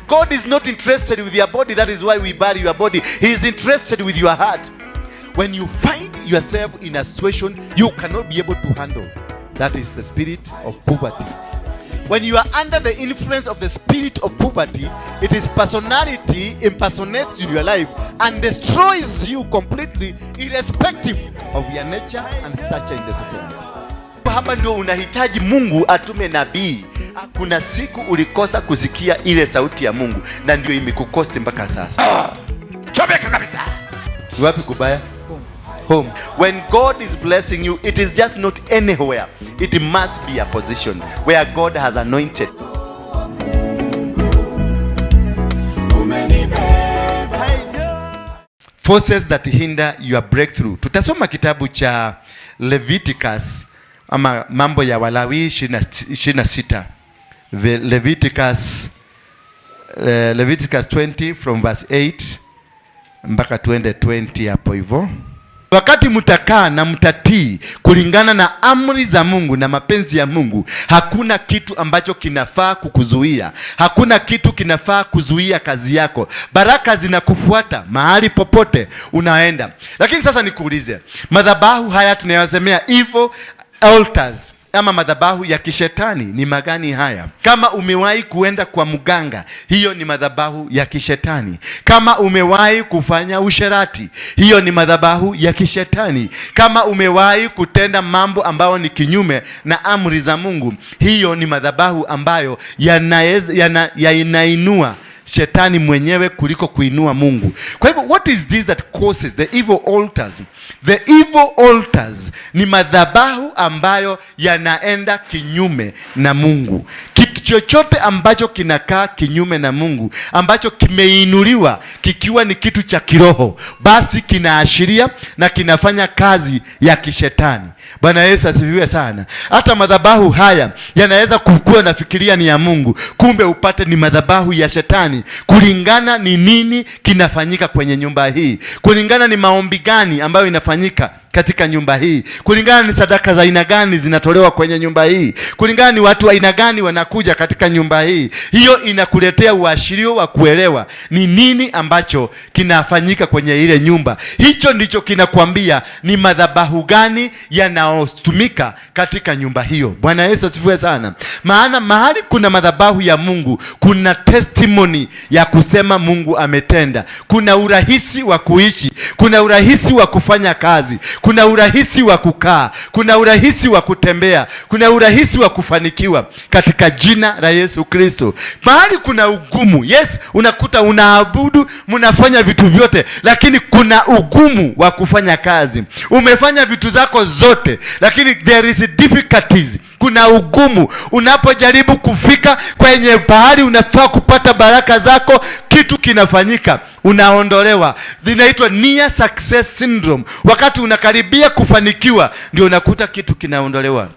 God is not interested with your body. That is why we bury your body. He is interested with your heart. When you find yourself in a situation you cannot be able to handle, that is the spirit of poverty. When you are under the influence of the spirit of poverty, it is personality impersonates in your life and destroys you completely, irrespective of your nature and stature in the society. Hapa ndio unahitaji Mungu atume nabii. Kuna siku ulikosa kusikia ile sauti ya Mungu na ndio imekukosti mpaka sasa. Chomeka kabisa. Ni wapi kubaya? Home. When God is blessing you, it is just not anywhere. It must be a position where God has anointed. Forces that hinder your breakthrough. Tutasoma kitabu cha Leviticus ama Mambo ya Walawi 26. Leviticus 20 from verse 8 mpaka tuende 20 hapo hivyo. Wakati mtakaa na mtatii kulingana na amri za Mungu na mapenzi ya Mungu, hakuna kitu ambacho kinafaa kukuzuia. Hakuna kitu kinafaa kuzuia kazi yako. Baraka zinakufuata mahali popote unaenda. Lakini sasa nikuulize, madhabahu haya tunayosemea evil altars ama madhabahu ya kishetani ni magani haya? Kama umewahi kuenda kwa mganga, hiyo ni madhabahu ya kishetani. Kama umewahi kufanya usherati, hiyo ni madhabahu ya kishetani. Kama umewahi kutenda mambo ambayo ni kinyume na amri za Mungu, hiyo ni madhabahu ambayo yanainua shetani mwenyewe kuliko kuinua Mungu. Kwa hivyo, what is this that causes the evil altars? The evil altars ni madhabahu ambayo yanaenda kinyume na Mungu. Kitu chochote ambacho kinakaa kinyume na Mungu, ambacho kimeinuliwa kikiwa ni kitu cha kiroho, basi kinaashiria na kinafanya kazi ya kishetani. Bwana Yesu asifiwe sana. Hata madhabahu haya yanaweza kukua nafikiria ni ya Mungu, kumbe upate ni madhabahu ya shetani, kulingana ni nini kinafanyika kwenye nyumba hii, kulingana ni maombi gani ambayo inafanyika katika nyumba hii, kulingana ni sadaka za aina gani zinatolewa kwenye nyumba hii, kulingana ni watu wa aina gani wanakuja katika nyumba hii. Hiyo inakuletea uashirio wa kuelewa ni nini ambacho kinafanyika kwenye ile nyumba. Hicho ndicho kinakwambia ni madhabahu gani yanayotumika katika nyumba hiyo. Bwana Yesu asifiwe sana. Maana mahali kuna madhabahu ya Mungu, kuna testimony ya kusema Mungu ametenda. Kuna urahisi wa kuishi, kuna urahisi wa kufanya kazi, kuna urahisi wa kukaa, kuna urahisi wa kutembea, kuna urahisi wa kufanikiwa katika jina la Yesu Kristo. Mahali kuna ugumu, yes, unakuta unaabudu, mnafanya vitu vyote, lakini kuna ugumu wa kufanya kazi. Umefanya vitu zako zote, lakini there is difficulties. Kuna ugumu unapojaribu kufika kwenye pahali unafaa kupata baraka zako, kitu kinafanyika, unaondolewa. Linaitwa near success syndrome. Wakati unakaribia kufanikiwa, ndio unakuta kitu kinaondolewa.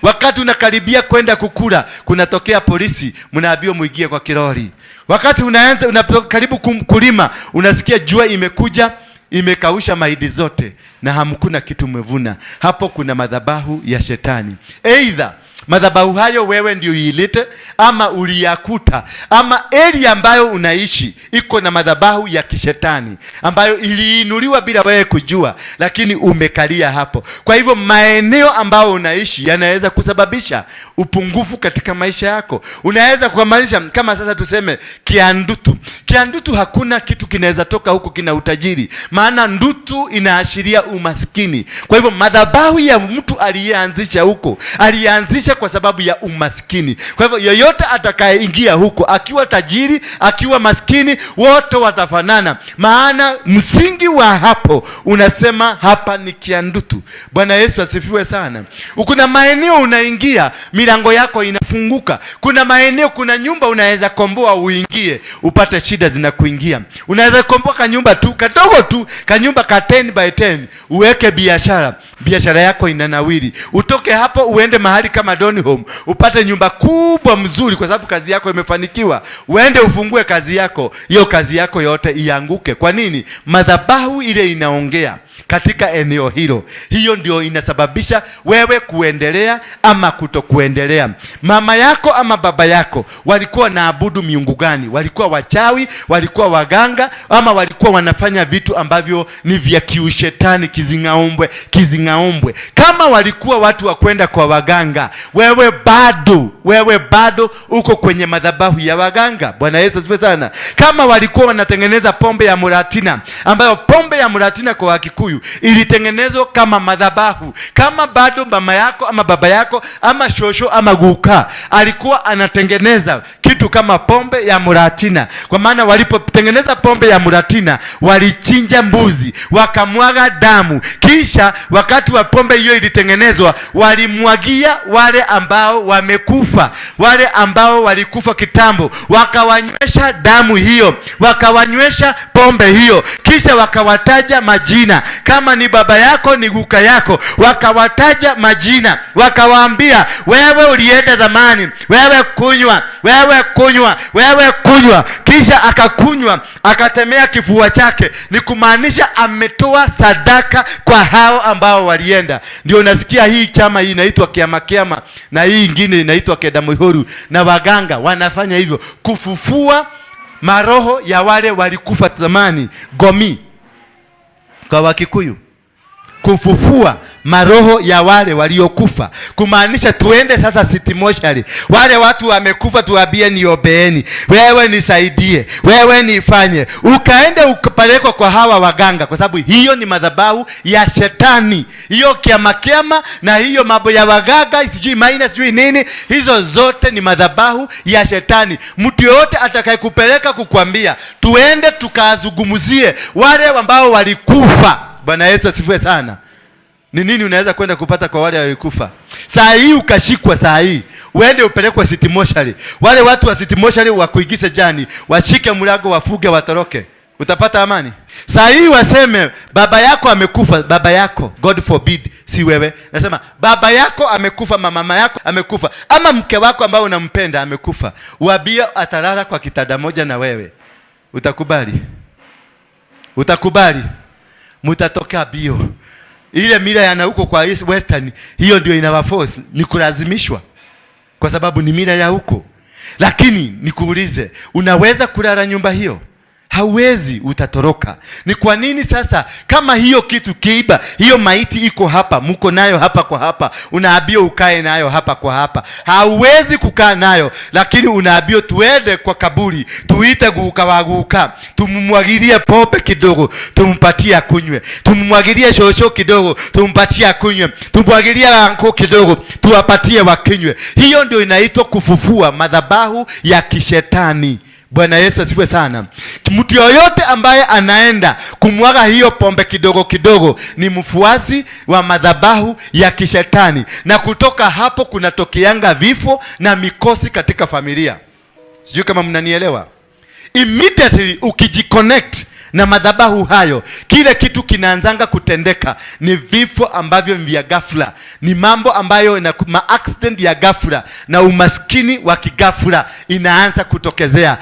Wakati unakaribia kwenda kukula, kunatokea polisi, mnaambiwa muingie kwa kiroli. Wakati unaanza unakaribu kulima, unasikia jua imekuja, imekausha mahindi zote na hamkuna kitu umevuna. Hapo kuna madhabahu ya shetani. Either madhabahu hayo wewe ndio uilete ama uliyakuta, ama area ambayo unaishi iko na madhabahu ya kishetani ambayo iliinuliwa bila wewe kujua, lakini umekalia hapo. Kwa hivyo maeneo ambayo unaishi yanaweza kusababisha upungufu katika maisha yako. Unaweza kumaanisha kama sasa tuseme Kiandutu. Kiandutu hakuna kitu kinaweza toka huko kina utajiri, maana ndutu inaashiria umaskini. Kwa hivyo madhabahu ya mtu aliyeanzisha huko, alianzisha kwa sababu ya umaskini. Kwa hivyo yeyote atakayeingia huko akiwa tajiri, akiwa maskini, wote watafanana, maana msingi wa hapo unasema hapa ni Kiandutu. Bwana Yesu asifiwe sana. Kuna maeneo unaingia milango yako inafunguka. Kuna maeneo, kuna nyumba unaweza komboa uingie upate shida zinakuingia. Unaweza komboa kanyumba tu kadogo tu, kanyumba ka 10 by 10, uweke biashara, biashara yako inanawiri. Utoke hapo uende mahali kama Donholm upate nyumba kubwa mzuri, kwa sababu kazi yako imefanikiwa. Uende ufungue kazi yako, hiyo kazi yako yote ianguke. Kwa nini? Madhabahu ile inaongea. katika eneo hilo. Hiyo ndio inasababisha wewe kuendelea ama kutokuendelea. Mama yako ama baba yako walikuwa naabudu miungu gani? Walikuwa wachawi? Walikuwa waganga? Ama walikuwa wanafanya vitu ambavyo ni vya kiushetani, kizing'aombwe, kizing'aombwe? Kama walikuwa watu wa kwenda kwa waganga, wewe bado uko kwenye madhabahu ya waganga. Bwana Yesu asifiwe sana. Kama walikuwa wanatengeneza pombe ya muratina, ambayo pombe ya muratina kwa Wakikuyu ilitengenezwa kama madhabahu, kama bado mama yako ama baba yako ama shosho ama guka alikuwa anatengeneza kitu kama pombe ya muratina, kwa maana walipotengeneza pombe ya muratina walichinja mbuzi wakamwaga damu, kisha wakati wa pombe hiyo ilitengenezwa walimwagia wale ambao wamekufa, wale ambao walikufa kitambo, wakawanywesha damu hiyo, wakawanywesha pombe hiyo, kisha wakawataja majina, kama ni baba yako, ni guka yako, wakawataja majina, wakawaambia, wewe ulienda zamani, wewe kunywa, wewe kunywa, wewe kunywa. Kisha akakunywa, akatemea kifua chake, ni kumaanisha ametoa sadaka kwa hao ambao walienda. Ndio unasikia hii chama hii inaitwa Kiama Kiama na hii ingine inaitwa Keda Muihuru, na waganga wanafanya hivyo kufufua maroho ya wale walikufa zamani, gomi kwa Wakikuyu, kufufua maroho ya wale waliokufa, kumaanisha tuende sasa city mortuary, wale watu wamekufa, tuwaambie niombeeni, wewe nisaidie, wewe nifanye, ukaende ukapelekwa kwa hawa waganga, kwa sababu hiyo ni madhabahu ya shetani, hiyo kiama kiama na hiyo mambo ya waganga, sijui maina, sijui nini, hizo zote ni madhabahu ya shetani. Mtu yoyote atakayekupeleka kukwambia tuende tukazungumzie wale ambao walikufa, Bwana Yesu asifiwe sana. Ni nini unaweza kwenda kupata kwa wale walikufa? Saa hii ukashikwa, saa hii uende upelekwe city mortuary, wale watu wa city mortuary wakuingize jani, washike mlango, wafuge, watoroke, utapata amani? Saa hii waseme baba yako amekufa, baba yako, God forbid, si wewe, nasema baba yako amekufa, mama yako amekufa, ama mke wako ambao unampenda amekufa, uambie atalala kwa kitanda moja na wewe, utakubali? Utakubali? Mutatoka bio. Ile mila ya huko kwa Western, hiyo ndio inawaforce, ni kulazimishwa, kwa sababu ni mila ya huko. Lakini nikuulize, unaweza kulala nyumba hiyo? Hauwezi, utatoroka. Ni kwa nini sasa, kama hiyo kitu kiiba, hiyo maiti iko hapa, muko nayo hapa kwa hapa, unaambiwa ukae nayo hapa kwa hapa, hauwezi kukaa nayo, lakini unaambiwa tuende kwa kaburi, tuite guka wa guka, tumumwagilie pombe kidogo, tumpatie akunywe, tumumwagilie shosho kidogo, tumpatie akunywe, tumwagilie anko kidogo, tuwapatie wakinywe. Hiyo ndio inaitwa kufufua madhabahu ya kishetani. Bwana Yesu asifiwe sana. Mtu yoyote ambaye anaenda kumwaga hiyo pombe kidogo kidogo ni mfuasi wa madhabahu ya kishetani, na kutoka hapo kunatokeanga vifo na mikosi katika familia. Sijui kama mnanielewa. Immediately ukijiconnect na madhabahu hayo, kile kitu kinaanzanga kutendeka ni vifo ambavyo ni vya ghafla, ni mambo ambayo na ma accident ya ghafla na umaskini wa kighafla inaanza kutokezea.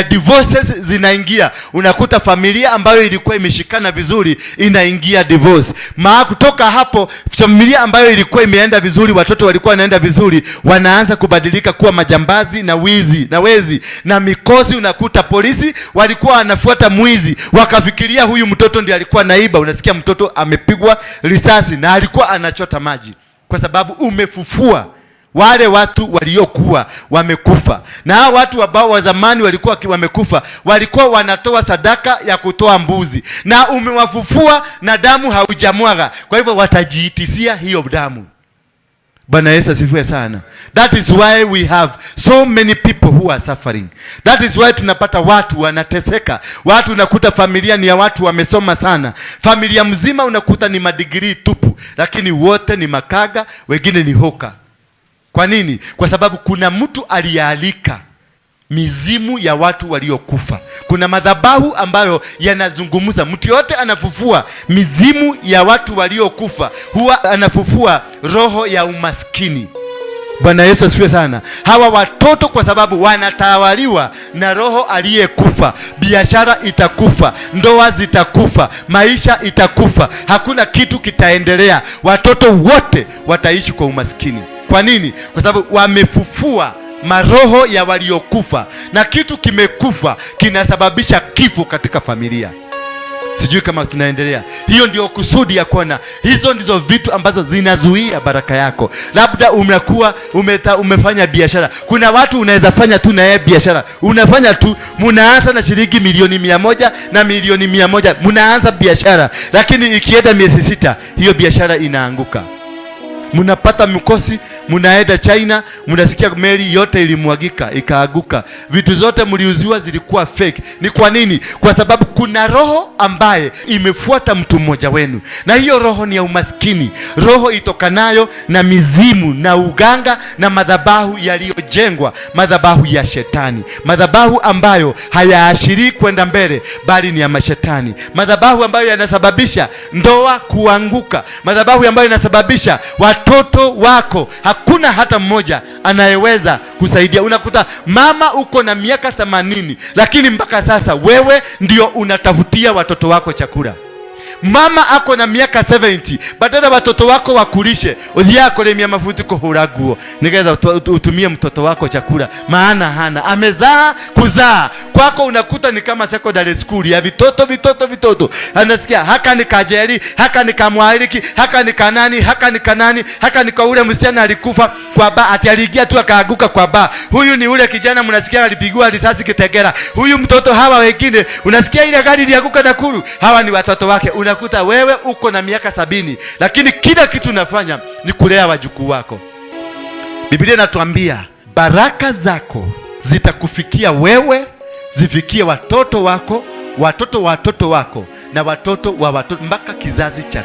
Divorces zinaingia, unakuta familia ambayo ilikuwa imeshikana vizuri inaingia divorce. Kutoka hapo familia ambayo ilikuwa imeenda vizuri, watoto walikuwa wanaenda vizuri, wanaanza kubadilika kuwa majambazi na wizi na wezi na mikosi. Unakuta polisi walikuwa wanafuata mwizi, wakafikiria huyu mtoto ndiye alikuwa naiba. Unasikia mtoto amepigwa risasi na alikuwa anachota maji, kwa sababu umefufua wale watu waliokuwa wamekufa. Na hao watu ambao wa zamani walikuwa wamekufa, walikuwa wanatoa sadaka ya kutoa mbuzi, na umewafufua na damu haujamwaga, kwa hivyo watajiitisia hiyo damu. Bwana Yesu asifiwe sana. That is why we have so many people who are suffering. That is why tunapata watu wanateseka. Watu unakuta familia ni ya watu wamesoma sana. Familia mzima unakuta ni madigrii tupu, lakini wote ni makaga, wengine ni hoka. Kwa nini? Kwa sababu kuna mtu aliyealika mizimu ya watu waliokufa. Kuna madhabahu ambayo yanazungumza. Mtu yote anafufua mizimu ya watu waliokufa, huwa anafufua roho ya umaskini. Bwana Yesu asifiwe sana. Hawa watoto kwa sababu wanatawaliwa na roho aliyekufa, biashara itakufa, ndoa zitakufa, maisha itakufa, hakuna kitu kitaendelea. Watoto wote wataishi kwa umaskini. Kwa nini? Kwa sababu wamefufua maroho ya waliokufa, na kitu kimekufa kinasababisha kifo katika familia. Sijui kama tunaendelea. Hiyo ndio kusudi ya kuona. Hizo ndizo vitu ambazo zinazuia baraka yako. Labda umekuwa umefanya biashara. Kuna watu unaweza fanya tu na yeye biashara, unafanya tu, munaanza na shilingi milioni 100 na milioni 100, munaanza biashara, lakini ikienda miezi 6 hiyo biashara inaanguka. Mnapata mkosi, mnaenda China, mnasikia meli yote ilimwagika ikaaguka, vitu zote mliuziwa zilikuwa fake. Ni kwa nini? Kwa sababu kuna roho ambaye imefuata mtu mmoja wenu, na hiyo roho ni ya umaskini, roho itokanayo na mizimu na uganga na madhabahu yaliyojengwa, madhabahu ya shetani, madhabahu ambayo hayaashirii kwenda mbele, bali ni ya mashetani, madhabahu ambayo yanasababisha ndoa kuanguka, madhabahu ambayo yanasababisha watoto wako hakuna hata mmoja anayeweza kusaidia. Unakuta mama uko na miaka 80, lakini mpaka sasa wewe ndio unatafutia watoto wako chakula. Mama ako na miaka 70, badala watoto wako wakulishe, uthiaga kurimia mabuti kuhura nguo nigetha utumie mtoto wako chakula, maana hana amezaa kuzaa kwako. Unakuta ni kama secondary school ya vitoto vitoto vitoto, anasikia haka ni kajeri, haka ni kamwariki, haka ni kanani, haka ni kanani, haka ni kwa ule msichana alikufa kwa ba, ati aliingia tu akaaguka kwa ba. Huyu ni ule kijana mnasikia alipigwa risasi Kitegera. Huyu mtoto, hawa wengine unasikia ile gari ilianguka Nakuru, hawa ni watoto wake. Unakuta wewe uko na miaka 70, lakini kila kitu unafanya ni kulea wajukuu wako. Biblia inatuambia baraka zako zitakufikia wewe, zifikie watoto wako, watoto wa watoto wako na watoto wa watoto mpaka kizazi cha 5.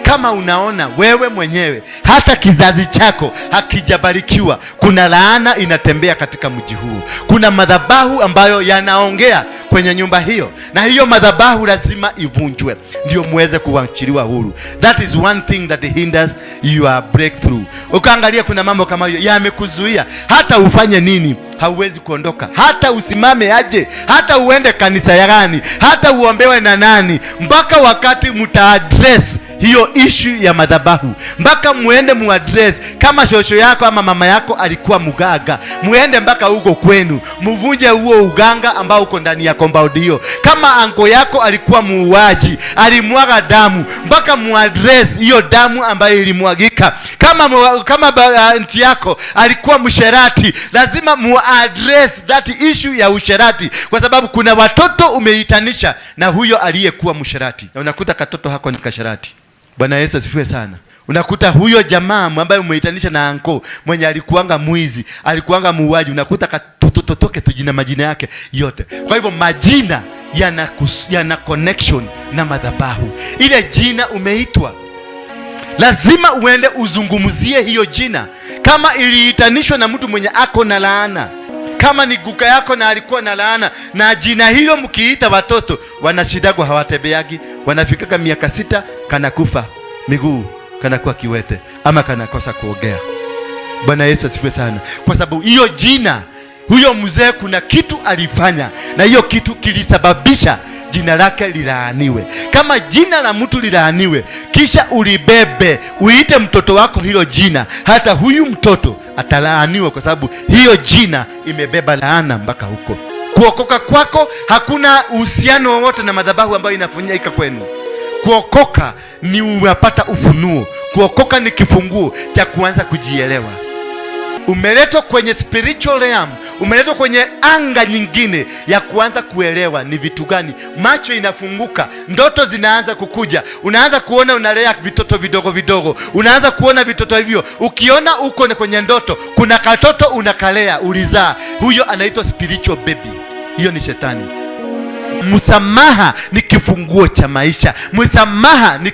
Kama unaona wewe mwenyewe hata kizazi chako hakijabarikiwa, kuna laana inatembea katika mji huu. Kuna madhabahu ambayo yanaongea kwenye nyumba hiyo, na hiyo madhabahu lazima ivunjwe ndio muweze kuachiliwa huru. That is one thing that hinders your breakthrough. Ukaangalia kuna mambo kama hiyo yamekuzuia, hata ufanye nini hauwezi kuondoka, hata usimame aje, hata uende kanisa ya gani, hata uombewe na nani, mpaka wakati mtaaddress hiyo issue ya madhabahu, mpaka muende muaddress. Kama shosho yako ama mama yako alikuwa muganga, muende mpaka huko kwenu muvunje huo uganga ambao uko ndani ya compound hiyo. Kama uncle yako alikuwa muuaji, alimwaga damu, mpaka muaddress hiyo damu ambayo ilimwagika. Kama auntie yako alikuwa msherati, lazima muaddress that issue ya usherati, kwa sababu kuna watoto umeitanisha na huyo aliyekuwa msherati, na unakuta katoto hako ni kasherati. Bwana Yesu asifiwe sana. Unakuta huyo jamaa ambaye umeitanisha na uncle mwenye alikuanga mwizi, alikuanga muuaji, unakuta katototoke tujina majina yake yote. Kwa hivyo majina yana connection na madhabahu. Ile jina umeitwa, lazima uende uzungumzie hiyo jina. Kama iliitanishwa na mtu mwenye ako na laana, kama ni guka yako na alikuwa na laana, na jina hilo mkiita watoto wanashidagwa, hawatembeagi, wanafikaga miaka 6 kanakufa miguu, kanakuwa kiwete ama kanakosa kuogea. Bwana Yesu asifiwe sana. Kwa sababu hiyo jina, huyo mzee kuna kitu alifanya, na hiyo kitu kilisababisha jina lake lilaaniwe. Kama jina la mtu lilaaniwe, kisha ulibebe uite mtoto wako hilo jina, hata huyu mtoto atalaaniwa, kwa sababu hiyo jina imebeba laana mpaka huko. Kuokoka kwako hakuna uhusiano wowote na madhabahu ambayo inafanyika kwenu. Kuokoka ni unapata ufunuo. Kuokoka ni kifunguo cha kuanza kujielewa. Umeletwa kwenye spiritual realm, umeletwa kwenye anga nyingine ya kuanza kuelewa ni vitu gani. Macho inafunguka, ndoto zinaanza kukuja, unaanza kuona unalea vitoto vidogo vidogo, unaanza kuona vitoto hivyo. Ukiona uko kwenye ndoto, kuna katoto unakalea, ulizaa, huyo anaitwa spiritual baby. Hiyo ni shetani. Msamaha ni kifunguo cha maisha. Msamaha ni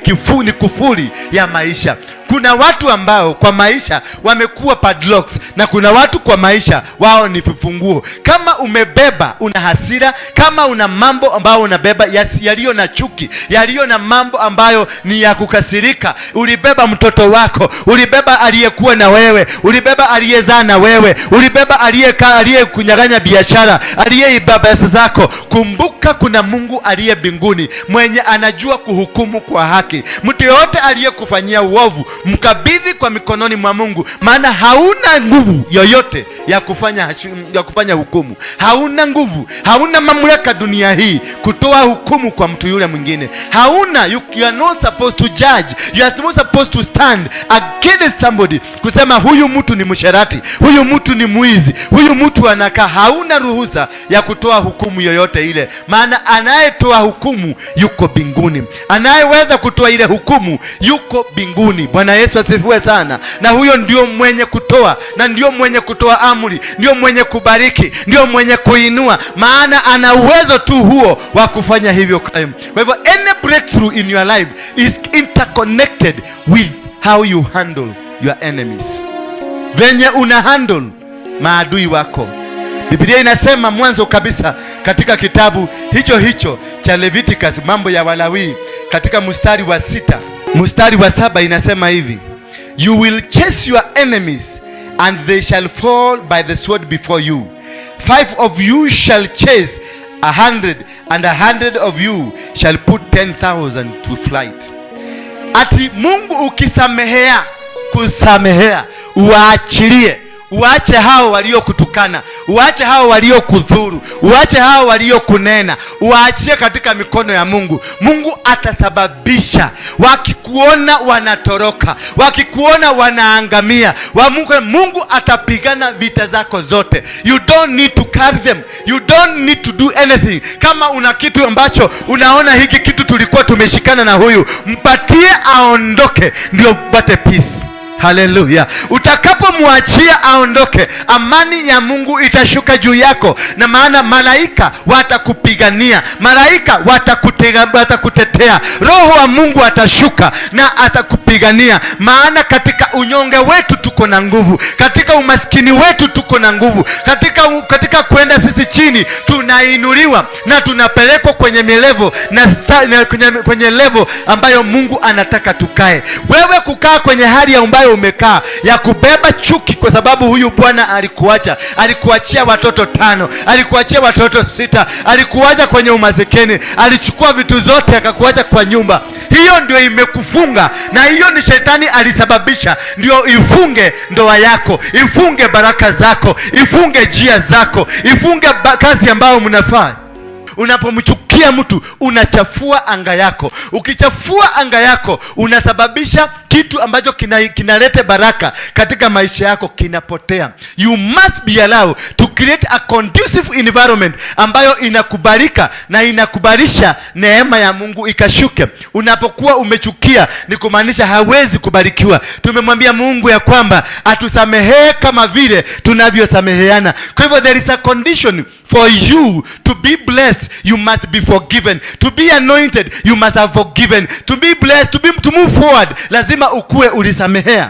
kufuli ya maisha. Kuna watu ambao kwa maisha wamekuwa padlocks na kuna watu kwa maisha wao ni vifunguo. Kama umebeba una hasira, kama una mambo ambayo unabeba yaliyo na chuki, yaliyo na mambo ambayo ni ya kukasirika, ulibeba mtoto wako, ulibeba aliyekuwa na wewe, ulibeba aliyezaa na wewe, ulibeba aliyekunyang'anya biashara, aliyeiba pesa zako, kumbuka kuna Mungu aliye mbinguni mwenye anajua kuhukumu kwa haki. Mtu yoyote aliyekufanyia uovu mkabidhi kwa mikononi mwa Mungu, maana hauna nguvu yoyote ya kufanya hukumu. Hauna nguvu, hauna mamlaka dunia hii kutoa hukumu kwa mtu yule mwingine. Hauna, you are not supposed to judge. You are not supposed to stand against somebody kusema huyu mtu ni msherati, huyu mtu ni mwizi, huyu mtu anakaa. Hauna ruhusa ya kutoa hukumu yoyote ile, maana anayetoa hukumu yuko mbinguni, anayeweza kutoa ile hukumu yuko mbinguni. Bwana Yesu asifiwe sana. Na huyo ndio mwenye kutoa na ndio mwenye kutoa amri, ndio mwenye kubariki, ndio mwenye kuinua, maana ana uwezo tu huo wa kufanya hivyo. Kwa hivyo any breakthrough in your life is interconnected with how you handle your enemies, venye una handle maadui wako. Biblia inasema mwanzo kabisa katika kitabu hicho hicho cha Leviticus, mambo ya Walawi, katika mstari wa 6 mstari wa 7 inasema hivi: "You will chase your enemies and they shall fall by the sword before you. Five of you shall chase 100 and 100 of you shall put 10,000 to flight." Ati Mungu ukisamehea, kusamehea, uwaachilie, uache hao waliokutukana, uache hao waliokudhuru, uache hao waliokunena, uwaachie katika mikono ya Mungu. Mungu atasababisha wakikuona wanatoroka, wakikuona wanaangamia. Mungu atapigana vita zako zote. You don't need to carry them, you don't need to do anything. Kama una kitu ambacho unaona hiki kitu tulikuwa tumeshikana na huyu, mpatie aondoke, ndio upate peace. Haleluya! Utakapomwachia aondoke, amani ya Mungu itashuka juu yako, na maana malaika watakupigania, malaika watakutetea, Roho wa Mungu atashuka na atakupigania. Maana katika unyonge wetu tuko na nguvu, katika umaskini wetu tuko na nguvu, katika kwenda sisi chini tunainuliwa na tunapelekwa kwenye milevo na kwenye level ambayo Mungu anataka tukae. Wewe kukaa kwenye hali ambayo umekaa ya kubeba chuki kwa sababu huyu bwana alikuacha, alikuachia watoto tano, alikuachia watoto sita, alikuacha kwenye umasikini, alichukua vitu zote akakuacha kwa nyumba. Hiyo ndio imekufunga, na hiyo ni shetani alisababisha, ndio ifunge ndoa yako, ifunge baraka zako, ifunge njia zako, ifunge kazi ambayo mnafanya. Unapomchukia mtu unachafua anga yako. Ukichafua anga yako unasababisha kitu ambacho kinaleta baraka katika maisha yako kinapotea. You must be allowed to create a conducive environment ambayo inakubalika na inakubalisha neema ya Mungu ikashuke. Unapokuwa umechukia ni kumaanisha hawezi kubarikiwa. Tumemwambia Mungu ya kwamba atusamehee kama vile tunavyosameheana. Kwa hivyo there is a condition for you to be blessed, you must be forgiven. To be anointed, you must have forgiven. To be blessed, to move forward, lazima ukuwe ulisamehea.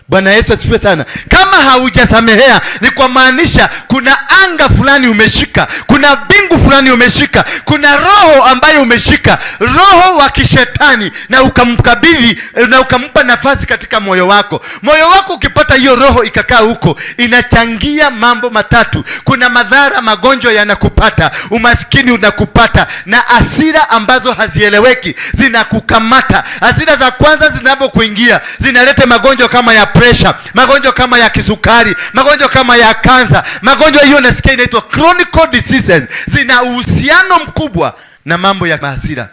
Bwana Yesu asifiwe sana. Kama haujasamehea ni kwa maanisha kuna anga fulani umeshika, kuna mbingu fulani umeshika, kuna roho ambayo umeshika, roho wa kishetani, na ukamkabidhi na ukampa nafasi katika moyo wako. Moyo wako ukipata hiyo roho ikakaa huko, inachangia mambo matatu. Kuna madhara, magonjwa yanakupata, umaskini unakupata, na hasira ambazo hazieleweki zinakukamata. Hasira za kwanza zinapokuingia zinaleta magonjwa kama ya pressure, magonjwa kama ya kisukari, magonjwa kama ya kansa, magonjwa hiyo nasikia inaitwa chronic diseases, zina uhusiano mkubwa na mambo ya hasira.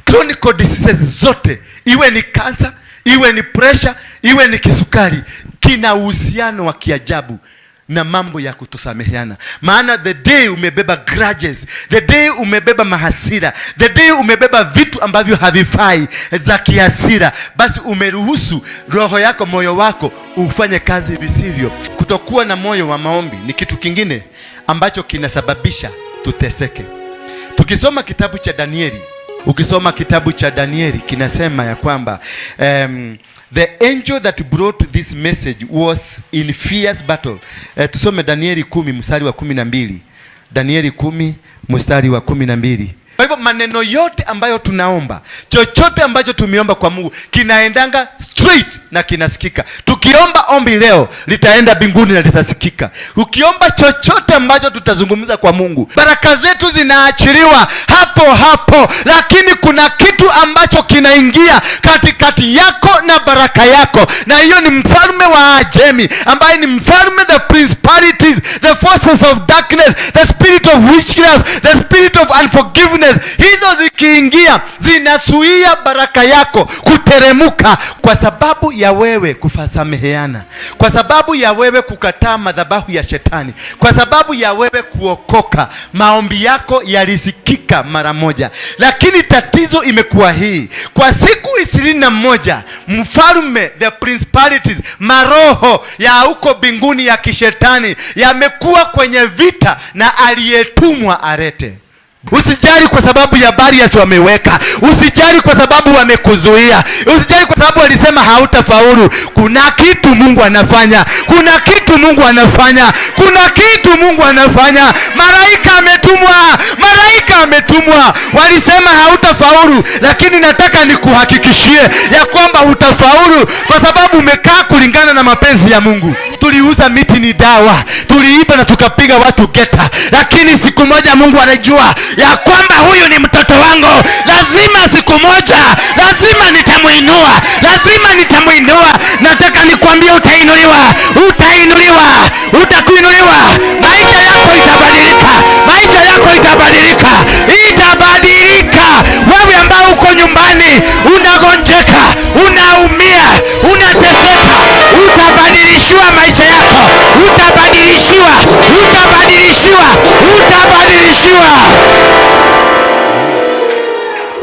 Chronic diseases zote, iwe ni kansa, iwe ni pressure, iwe ni kisukari, kina uhusiano wa kiajabu na mambo ya kutosameheana. Maana the day umebeba grudges, the day umebeba mahasira, the day umebeba vitu ambavyo havifai za kihasira, basi umeruhusu roho yako, moyo wako ufanye kazi visivyo. Kutokuwa na moyo wa maombi ni kitu kingine ambacho kinasababisha tuteseke. Tukisoma kitabu cha Danieli Ukisoma kitabu cha Danieli kinasema ya kwamba the angel that brought this message was in fierce battle. Tusome Danieli 10 mstari wa 12. Danieli 10 mstari wa 12. Kwa hivyo maneno yote ambayo tunaomba, chochote ambacho tumeomba kwa Mungu kinaendanga straight na kinasikika. Tukiomba ombi leo litaenda mbinguni na litasikika. Ukiomba chochote ambacho tutazungumza kwa Mungu, baraka zetu zinaachiliwa hapo hapo. Lakini kuna kitu ambacho kinaingia katikati yako na baraka yako, na hiyo ni mfalme wa Ajemi, ambaye ni mfalme, the principalities, the forces of darkness, the spirit of witchcraft, the spirit of unforgiveness. Hizo zikiingia zinazuia baraka yako kuteremuka, kwa sababu ya wewe kusameheana, kwa sababu ya wewe kukataa madhabahu ya shetani, kwa sababu ya wewe kuokoka. Maombi yako yalisikika mara moja, lakini tatizo imekuwa hii: kwa siku 21 mfalme, the principalities, maroho ya huko mbinguni ya kishetani yamekuwa kwenye vita na aliyetumwa alete. Usijali kwa sababu ya barriers wameweka, usijali kwa sababu wamekuzuia, usijali kwa sababu walisema hautafaulu. Kuna kitu Mungu anafanya, kuna kitu Mungu anafanya, kuna kitu Mungu anafanya. Malaika ametumwa, malaika ametumwa. Walisema hautafaulu, lakini nataka nikuhakikishie ya kwamba utafaulu, kwa sababu umekaa kulingana na mapenzi ya Mungu. Tuliuza miti ni dawa, tuliiba na tukapiga watu geta, lakini siku moja Mungu anajua ya kwamba huyu ni mtoto wangu, lazima siku moja, lazima nitamuinua, lazima nitamuinua. Nataka nikwambie, utainuliwa, utainuliwa, utakuinuliwa. Maisha yako itabadilika, maisha yako itabadilika, itabadilika. Wewe ambao uko nyumbani unagonjeka, unaumia, unateseka, utabadilishiwa maisha yako, utabadilishiwa, utabadilishiwa, utabadilishiwa.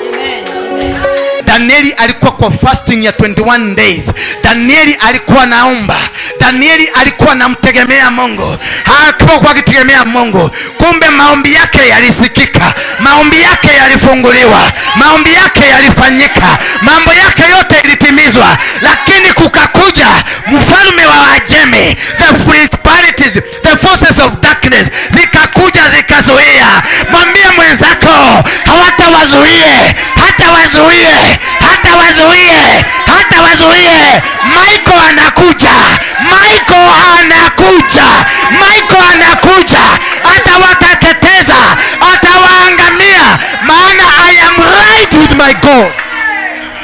Amen. Amen. Danieli alikuwa kwa fasting ya 21 days. Danieli alikuwa naomba. Danieli alikuwa anamtegemea Mungu. Hakuwa akitegemea Mungu. Kumbe maombi yake yalisikika, maombi yake yalifunguliwa, maombi yake yalifanyika, mambo yake yote ilitimizwa. Lakini kukakuja mfalme wa Wajemi, the principalities, the forces of darkness zikakuja zikazuia. Mwambie mwenzako, hawatawazuie, hata wazuie, hata wazuie, hata wazuie. Michael anakuja, Michael anakuja, Michael anakuja, atawateketeza, atawaangamia, maana I am right with my God.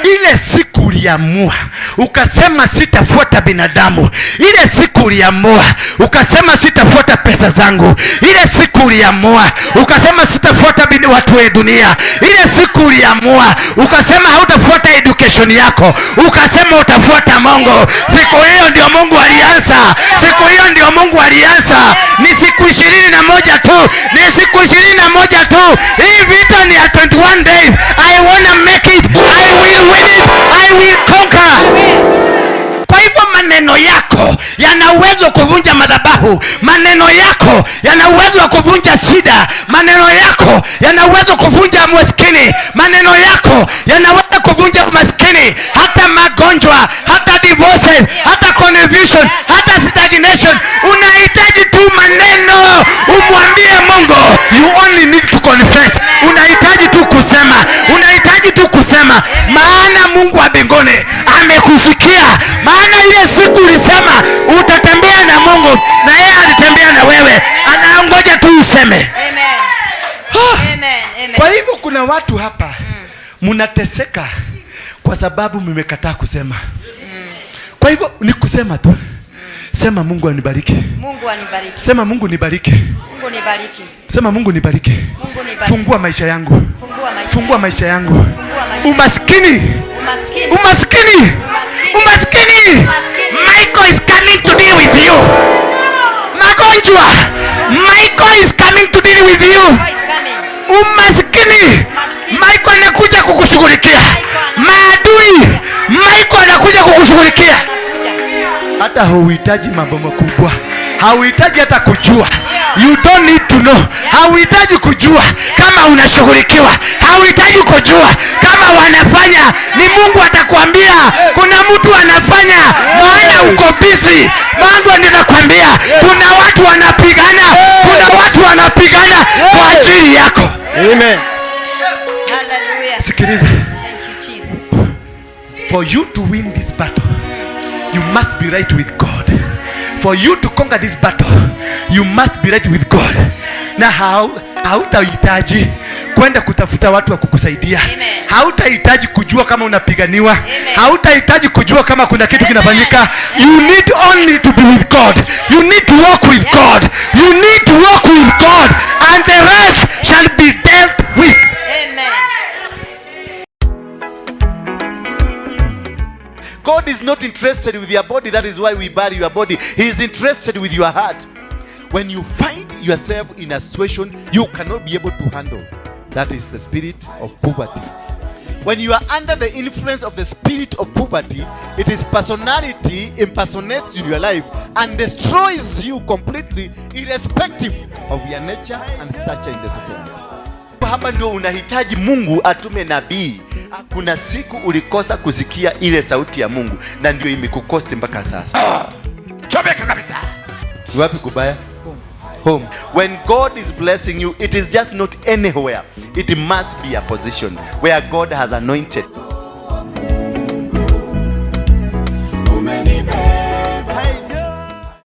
Ile siku uliamua ukasema sitafuata binadamu, ile siku uliamua ukasema sitafuata pesa zangu, ile siku uliamua ukasema sitafuata watu wa dunia, ile siku uliamua ukasema hautafuata education yako, ukasema utafuata Mungu. Siku hiyo ndio Mungu alianza, siku hiyo ndio Mungu alianza. Ni siku 21 tu, ni siku 21 tu. Hii vita ni ya 21 days. I wanna make it, I will win it, I will conquer. Kwa hivyo maneno yako yana uwezo wa kuvunja madhabahu, maneno yako yana uwezo wa kuvunja shida, maneno yako yana uwezo wa kuvunja umaskini, maneno yako yanaweza kuvunja umaskini, hata magonjwa, hata divorces, hata confusion, hata stagnation. Unahitaji tu maneno umwambie Mungu. You only need to confess. Unahitaji tu kusema, unahitaji tu kusema, maana Mungu wa mbinguni amekusikia. Maana ile siku ulisema utatembea na Mungu, na yeye alitembea na wewe, anaongoja tu useme. Amen. Amen. Amen. Kwa hivyo kuna watu hapa mnateseka kwa sababu mmekataa kusema. Kwa hivyo ni kusema tu. Sema, "Mungu anibariki." Mungu anibariki. Sema, "Mungu nibariki." Mungu nibariki. Sema, "Mungu nibariki." Mungu nibariki. Fungua maisha yangu. Fungua maisha. Fungua maisha yangu. Fungua maisha. Umaskini. Umaskini. Umaskini. Umaskini. Umaskini. Michael is coming to deal with you. Magonjwa. Michael is coming to deal with you. God is coming. Umaskini. Michael anakuja kukushughulikia. Maadui. Michael anakuja kukushughulikia. Anakuja. Hata hauhitaji mambo makubwa, hauhitaji hata kujua. You don't need to know. Hauhitaji kujua kama unashughulikiwa, hauhitaji kujua kama wanafanya. Ni Mungu atakwambia kuna mtu anafanya, maana uko busy. Mungu ndiye atakwambia kuna watu wanapigana, kuna watu wanapigana kwa ajili yako. Amen. Hallelujah. Sikiliza. Thank you, Jesus. For you to win this battle, you must be right with God. For you to conquer this battle, you must be right with God. Na hautahitaji kwenda kutafuta watu wa kukusaidia. Amen. Hautahitaji kujua kama unapiganiwa. Amen. Hautahitaji kujua kama kuna kitu Amen. kinafanyika. You need only to be with God. You need to walk with God. You need to walk with God, and the rest shall be dealt with. Amen. God is not interested with your body. That is why we bury your body. He is interested with your heart. When you find yourself in a situation you cannot be able to handle, that is the spirit of poverty. When you are under the influence of the spirit of poverty, it is personality impersonates in your life and destroys you completely, irrespective of your nature and stature in the society. Hapa ndio unahitaji Mungu atume nabii. Kuna siku ulikosa kusikia ile sauti ya Mungu na ndio imekukosti mpaka sasa. Chomeka kabisa. Ni wapi kubaya? Home. When God is blessing you, it is just not anywhere. It must be a position where God has anointed.